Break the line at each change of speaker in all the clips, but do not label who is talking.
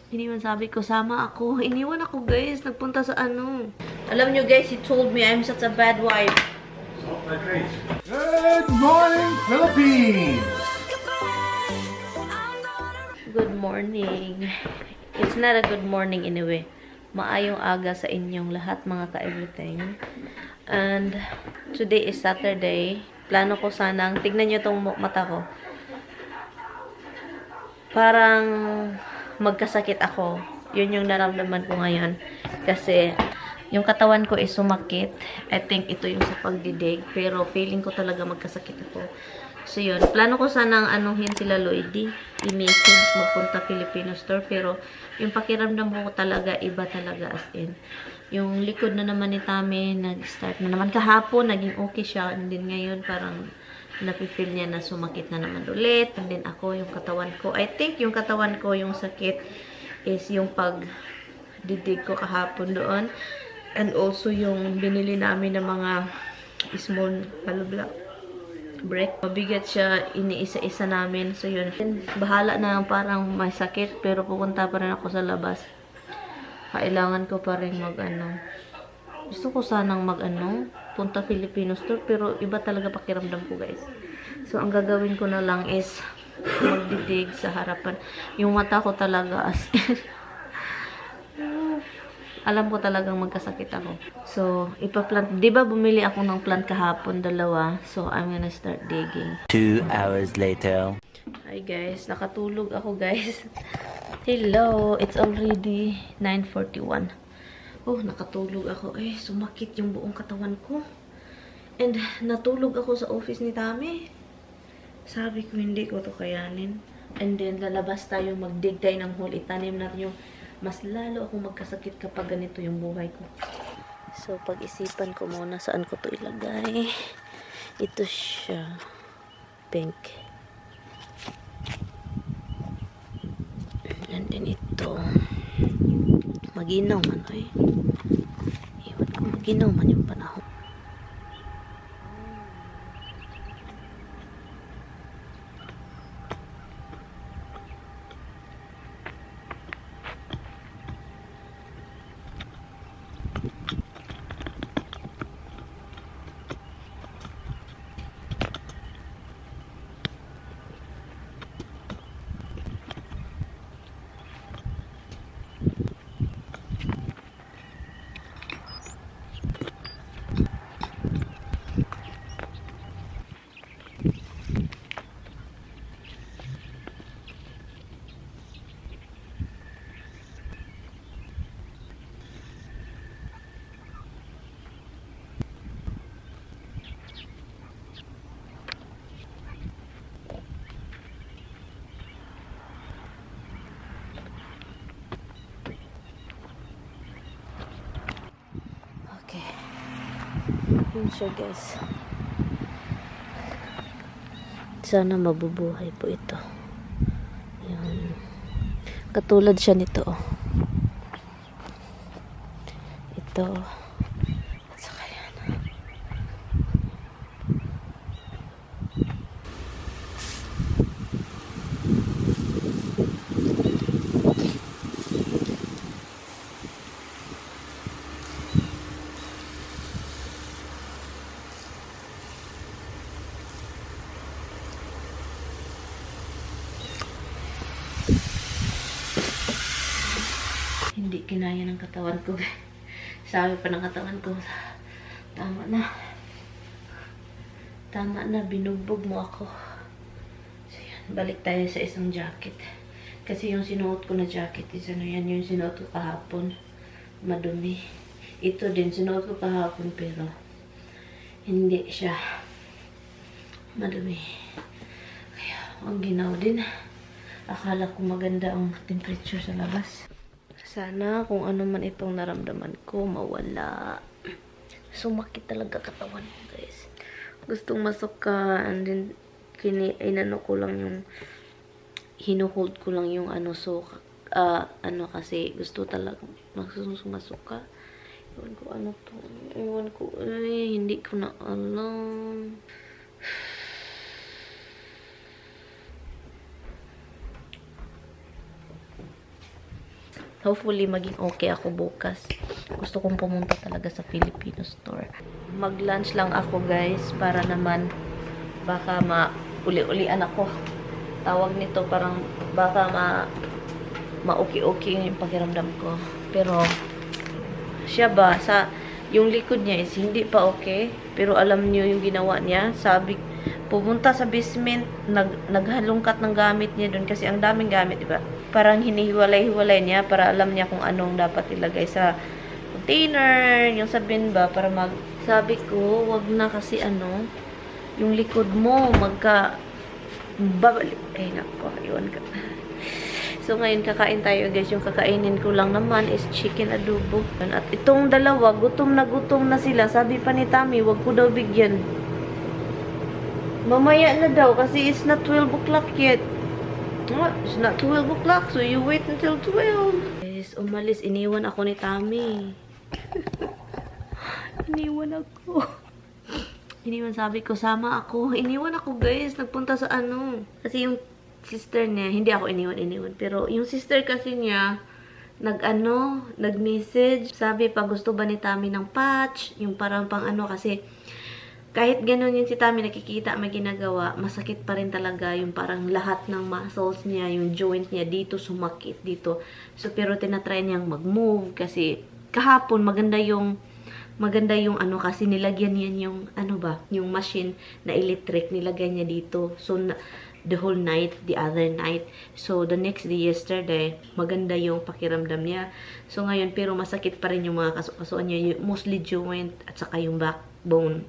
Iniwan, sabi ko, sama ako. Iniwan ako, guys. Nagpunta sa ano. Alam nyo, guys, he told me I'm such a bad wife.
Good morning, Philippines!
Good morning. It's not a good morning anyway. Maayong aga sa inyong lahat, mga ka-everything. And today is Saturday. Plano ko sanang, tignan nyo tong mata ko. Parang magkasakit ako. Yun yung naramdaman ko ngayon. Kasi yung katawan ko is sumakit. I think ito yung sa pagdidig. Pero feeling ko talaga magkasakit ako. So yun. Plano ko sanang anuhin sila Lloydie. I-message magpunta Filipino store. Pero yung pakiramdam ko talaga, iba talaga as in. Yung likod na naman ni Tami, nag-start na naman kahapon. Naging okay siya. And then ngayon parang napifeel niya na sumakit na naman ulit. And then ako, yung katawan ko. I think yung katawan ko, yung sakit is yung pagdidig ko kahapon doon. And also yung binili namin ng mga small brick. Mabigat siya, iniisa-isa namin. So yun, bahala na parang may sakit. Pero pupunta pa rin ako sa labas. Kailangan ko pa rin gusto ko sanang punta Filipino store, pero iba talaga pakiramdam ko, guys. So, ang gagawin ko na lang is magdidig sa harapan. Yung mata ko talaga as alam ko talagang magkasakit ako. So, ipaplant. Diba bumili ako ng plant kahapon, 2. So, I'm gonna start digging.
2 hours later.
Hi guys, nakatulog ako, guys. Hello, it's already 9:41. Oh, nakatulog ako. Sumakit yung buong katawan ko. And natulog ako sa office ni Tami. Sabi ko, hindi ko to kayanin. And then, lalabas tayo, magdig tayo ng hole. Itanim natin yung mas lalo ako magkasakit kapag ganito yung buhay ko. So, pag-isipan ko muna saan ko to ilagay. Ito siya. Pink. And then ito. Maginaw man, ay. Iwan ko, maginaw man yung panahon. Yun siya, guys. Sana mabubuhay po ito. Yun. Katulad siya nito. Ito. At saka yan. Hindi kinaya ng katawan ko. Sabi pa ng katawan ko, tama na. Tama na, binugbog mo ako. So yan, balik tayo sa isang jacket. Kasi yung sinuot ko na jacket is yan, yung sinuot ko kahapon. Madumi. Ito din, sinuot ko kahapon pero hindi siya madumi. Kaya, ang ginaw din. Akala ko maganda ang temperature sa labas. Sana kung ano man itong naramdaman ko, mawala. Sumakit talaga katawan ko, guys. Gustong masuka, and then, inano ko lang yung, hinuhold ko lang yung kasi gusto talaga masuka. Iwan ko ano to. Iwan ko, hindi ko na alam. hopefully maging okay ako bukas. Gusto kong pumunta talaga sa Filipino store. Mag-lunch lang ako guys para naman baka uli-ulian ako. Tawag nito parang baka ma-okay-okay yung pakiramdam ko. Pero siya ba yung likod niya is hindi pa okay, pero alam niyo yung ginawa niya, sabi pumunta sa basement, naghalungkat ng gamit niya doon kasi ang daming gamit, diba? Parang hinihiwalay-hiwalay niya para alam niya kung anong dapat ilagay sa container, yung sabihin ba, para sabi ko, wag na kasi yung likod mo, babalik. Ay, nako, iwan ka. So, ngayon kakain tayo guys. Yung kakainin ko lang naman is chicken adobo. At itong dalawa, gutom na sila. Sabi pa ni Tami, wag ko daw bigyan. Mamaya na daw kasi it's not 12 o'clock yet. What? It's not 12 o'clock, so you wait until 12. Guys, umalis. Iniwan ako ni Tami. Iniwan ako. Sabi ko, sama ako. Iniwan ako guys. Nagpunta sa Kasi yung sister niya, hindi ako iniwan. Pero yung sister kasi niya, nag-message. Sabi pa, gusto ba ni Tami ng patch? Yung parang kasi kahit ganun yung si Tami nakikita may ginagawa, masakit pa rin talaga yung parang lahat ng muscles niya, yung joint niya dito sumakit dito. So pero tinatry niyang mag-move kasi kahapon maganda yung kasi nilagyan niya yung yung machine na electric nilagyan niya dito. So the whole night, the other night. So, the next day, yesterday, maganda yung pakiramdam niya. So, ngayon, pero masakit pa rin yung mga kasukasuan niya, mostly joint at saka yung backbone,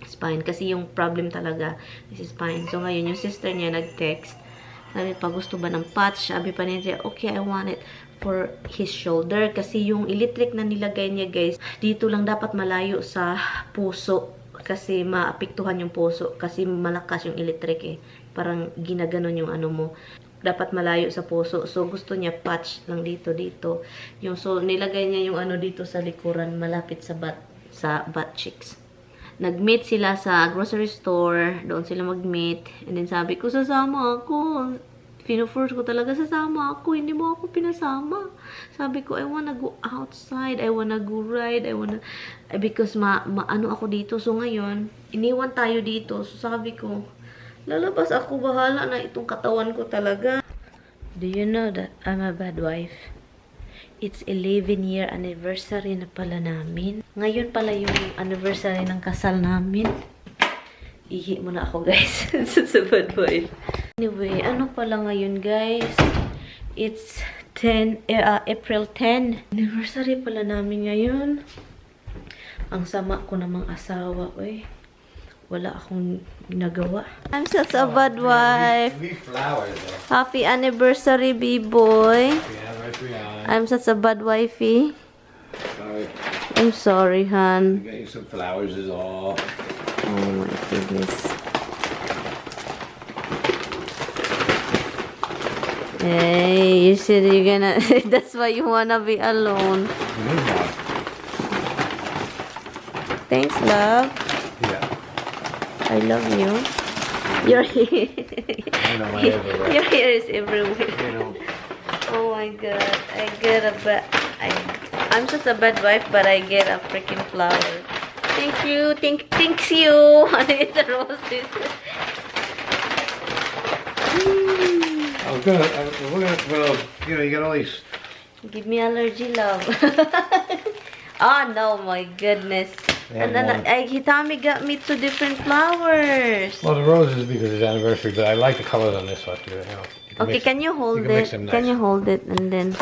spine. Kasi yung problem talaga is spine. So, ngayon, yung sister niya nag-text. Sabi pa, gusto ba ng patch? Sabi pa niya, okay, I want it for his shoulder. Kasi yung electric na nilagay niya, guys, dito lang dapat malayo sa puso. Kasi maapektuhan yung puso. Kasi malakas yung electric eh. Parang ginaganon yung mo. Dapat malayo sa puso. So, gusto niya patch lang dito. So, nilagay niya yung dito sa likuran, malapit sa butt cheeks. Nag-meet sila sa grocery store. Doon sila mag-meet. And then sabi ko, sasama ako. Fino-force ko talaga, sasama ako. Hindi mo ako pinasama. Sabi ko, I wanna go outside. I wanna go ride. Because ako dito. So, ngayon, iniwan tayo dito. So, sabi ko, lalabas ako, bahala na itong katawan ko talaga. Do you know that I'm a bad wife? It's 11-year anniversary na pala namin. Ngayon pala yung anniversary ng kasal namin. Ihi muna ako guys. Sa bad wife. Anyway, pala ngayon guys? It's April 10. Anniversary pala namin ngayon. Ang sama ko namang asawa, wala akong ginagawa. I'm such a bad wife. Happy anniversary, B-boy. I'm such a bad wifey.
Sorry.
I'm sorry, hon.
Getting some flowers is all.
Oh my goodness. Hey, you said you're gonna... That's why you wanna be alone. Thanks, love. I love you. Your hair. Your hair is everywhere. Oh my god. I'm just a bad wife, but I get a freaking flower. Thank you. Thanks you. It's a roses.
Oh, good. Well, you got all these.
Give me allergy, love. Oh no, my goodness. And then Tommy got me 2 different flowers.
Well, the roses because it's anniversary, but I like the colors on this one too.
Okay, can you hold it? Can you hold it and then?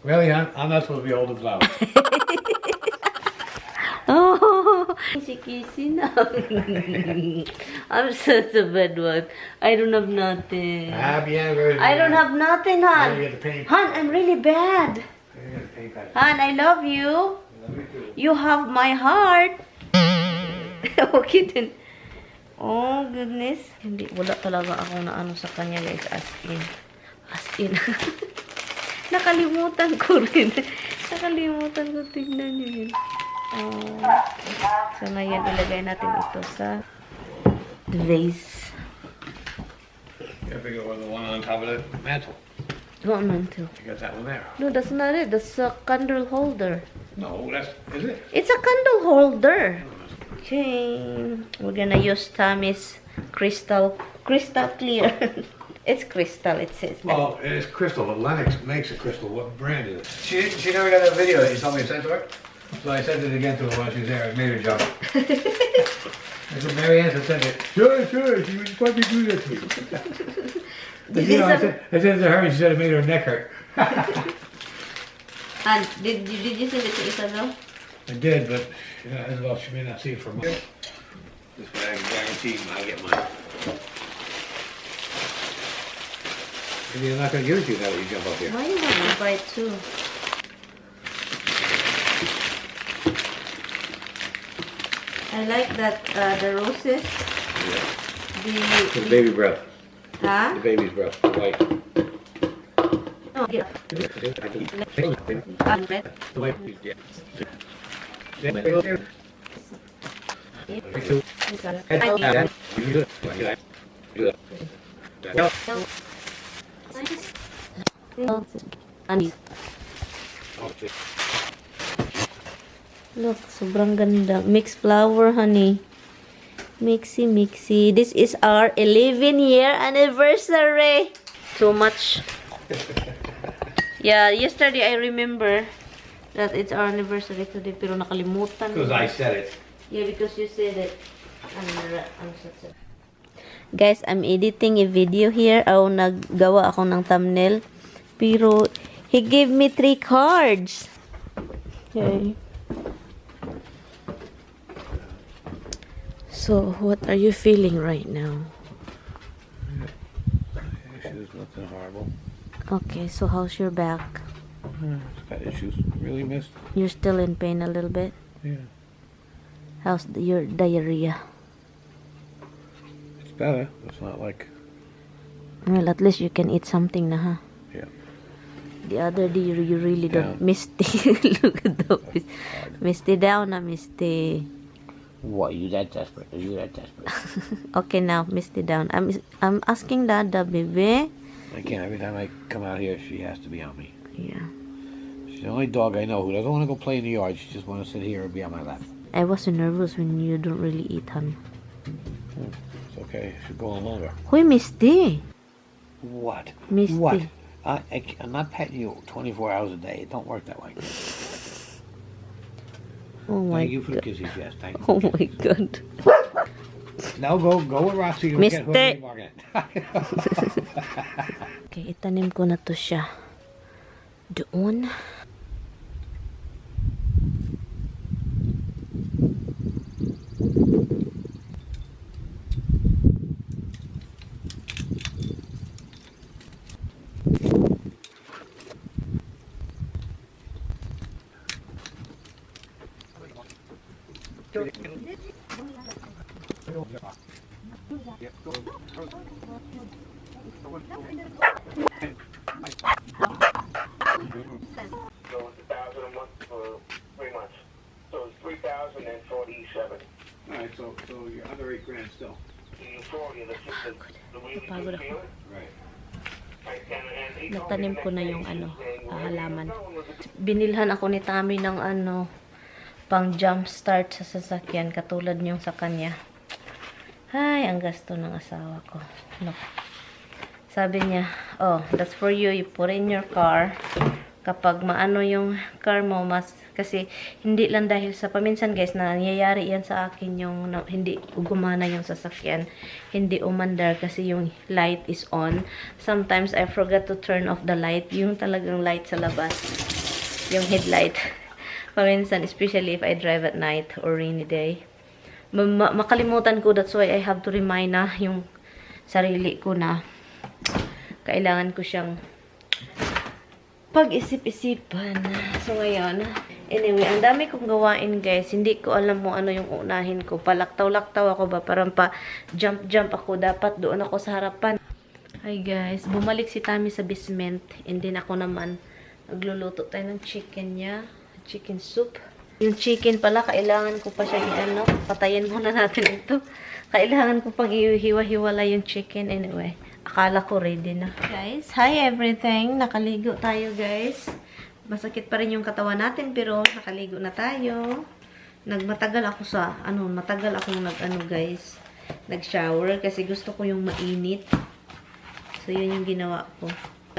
Really, I'm not supposed to be holding flowers.
Oh, kissy now. I'm such a bad wife. I don't have nothing.
Happy anniversary.
I don't have nothing, hon. Hon, I'm really bad. Hon, I love you. You have my heart. Okay din. Oh, goodness. Wala talaga ako na sa kanya, guys. As in. Nakalimutan ko rin. Tignan niyo yun. Oh. So, ngayon, ilagay natin ito sa vase.
I figure the one on top of the mantle.
What mantle?
You got that one there.
No, that's not it. That's a candle holder.
No, is it?
It's a candle holder. Okay, we're gonna use Tommy's crystal clear. It's crystal. It says that.
Well, it is crystal, but Lennox makes a crystal. What brand is it? She never got that video that you told me to send to her. So I sent it again to her while she was there. I made her jump. I said, Maryann sent it. Sure. She would probably do that to me. You know, I sent it to her and she said it made her neck hurt.
And did you send it to Isabel?
I did, but you know, Isabel, she may not see it for a month. This way I can guarantee I'll get mine. Maybe they're not going to give it to you now that you jump up here.
Why you have to buy two? I like that the roses.
Yeah. The baby breath.
Huh?
The baby's breath. The white.
No, yeah.
The white. Yeah.
Look, sobrang ganda. Mixed flower, honey. Mixy. This is our 11-year anniversary. Too much. Yeah, yesterday I remember that it's our anniversary today, pero nakalimutan.
Because I said it.
Yeah, because you said it. Guys, I'm editing a video here. Naggawa ako ng thumbnail. Pero, he gave me 3 cards. Okay. So, what are you feeling right now?
Issues, nothing horrible.
Okay, so how's your back?
It's got issues. Really missed.
You're still in pain a little bit?
Yeah.
How's your diarrhea?
It's better. It's not like.
Well, at least you can eat something na, huh?
Yeah.
The other day, you really don't.
Yeah.
Misty. Look at those. Misty down na, Misty.
What, you that desperate? Are you that desperate?
Okay, now, Misty down. I'm asking Dada, baby.
I can't. Every time I come out here, she has to be on me.
Yeah.
She's the only dog I know who doesn't want to go play in the yard. She just wants to sit here and be on my lap.
I was so nervous when you don't really eat, honey.
It's okay. She should go on longer.
Who's Misty?
What?
Misty.
What? I'm not petting you 24 hours a day. It don't work that way.
Oh my
Thank you for the
god.
kisses, yes. Thank you.
Oh my god.
Now go with Roxy. And
Mister.
get whoever you're
Okay, itanim ko na to siya. Doon.
So it's 1,000 a month for 3 months. So it's 3,047.
All right, so you're under $8,000 still.
The euphoria, the really
Napagod
good
ako.
feeling.
Right.
Natanim ko na yung halaman. Binilhan ako ni Tommy ng pang jump start sa sasakyan katulad yung sa kanya. Ay, ang gasto ng asawa ko. Look. Sabi niya, oh, that's for you. You put in your car. Kapag maano yung car mo, kasi hindi lang dahil sa paminsan guys, na nangyayari yan sa akin yung hindi gumana yung sasakyan. Hindi umandar kasi yung light is on. Sometimes I forgot to turn off the light. Yung talagang light sa labas. Yung headlight. Paminsan, especially if I drive at night or rainy day. Makalimutan ko, that's why I have to remind na yung sarili ko na kailangan ko siyang pag-isip-isipan. So, ngayon, anyway, ang dami kong gawain, guys. Hindi ko alam mo ano yung unahin ko. Palaktaw-laktaw ako ba? Parang pa jump ako. Dapat doon ako sa harapan. Hi, guys. Bumalik si Tommy sa basement. And then ako naman, nagluluto tayo ng chicken niya. Chicken soup. Yung chicken pala, kailangan ko pa siya patayin muna natin ito. Kailangan ko pang ihiwa-hiwala yung chicken. Anyway, Akala ko ready na. Guys, hi everything. Nakaligo tayo, guys. Masakit pa rin yung katawan natin, pero nakaligo na tayo. Matagal ako guys. Nag-shower kasi gusto ko yung mainit. So, yun yung ginawa ko.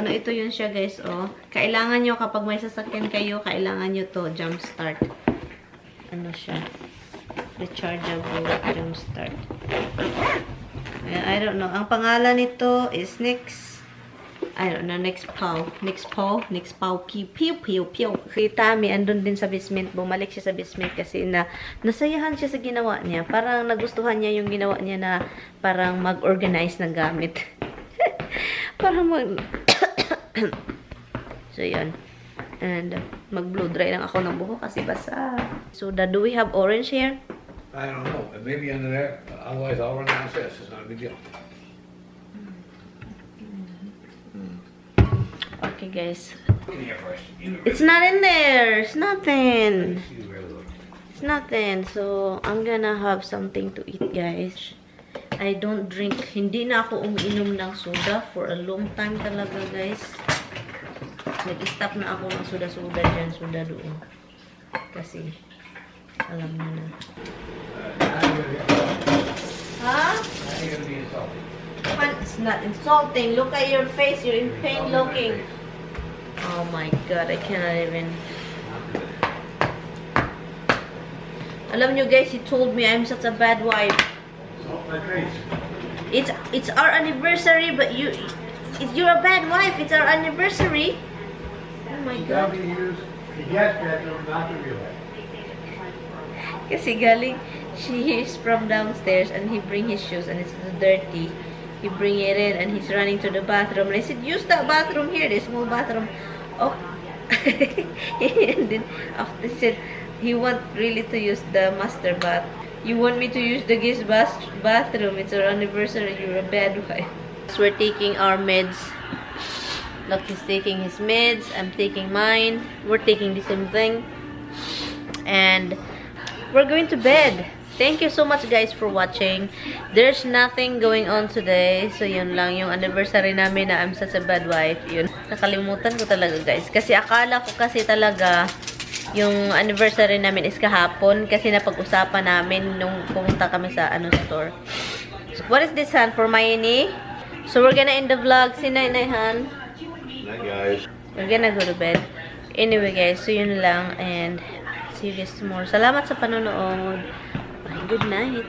Ito yun siya, guys, oh. Kailangan nyo, kapag may sasakyan kayo, kailangan nyo to, jump start. Siya? Rechargeable jump start. I don't know. Ang pangalan nito is Next Pow. Pew. Si Tami, andun din sa basement. Bumalik siya sa basement kasi nasayahan siya sa ginawa niya. Parang nagustuhan niya yung ginawa niya na parang mag-organize ng gamit. So, yun. And, mag-blow dry lang ako ng buhok kasi basa. So, do we have orange here?
I don't know. Maybe under there. Otherwise, I'll run downstairs. It's not a big deal.
Okay, guys.
Look in here first.
It's not in there. It's nothing. It's nothing. So, I'm gonna have something to eat, guys. I don't drink. Hindi na ako umiinom ng soda for a long time talaga, guys. Nag-stop na ako ng soda-soda dyan. Soda doon. Kasi, alam niyo na. Huh? It's not insulting. Look at your face. You're in pain looking. Oh my God. I cannot even. Alam nyo guys, he told me I'm such a bad wife. It's our anniversary, but you're a bad wife. It's our anniversary. Oh my God. Kasi galing, she is from downstairs and he bring his shoes and it's dirty. He bring it in and he's running to the bathroom. And I said, use that bathroom here, the small bathroom. Oh. And then after he said, he want really to use the master bath. You want me to use the guest bathroom? It's our anniversary. You're a bad wife. So we're taking our meds. Look, he's taking his meds. I'm taking mine. We're taking the same thing. And we're going to bed. Thank you so much guys for watching. There's nothing going on today. So yun lang yung anniversary namin na I'm such a bad wife. Yun. Nakalimutan ko talaga guys. Kasi akala ko kasi talaga yung anniversary namin is kahapon. Kasi napag-usapan namin nung pumunta kami sa store. So, what is this, Han? For Maryann? So we're gonna end the vlog. Sinay Han.
Night guys.
We're gonna go to bed. Anyway guys, so yun lang. And see you guys tomorrow. Salamat sa panonood. Good night.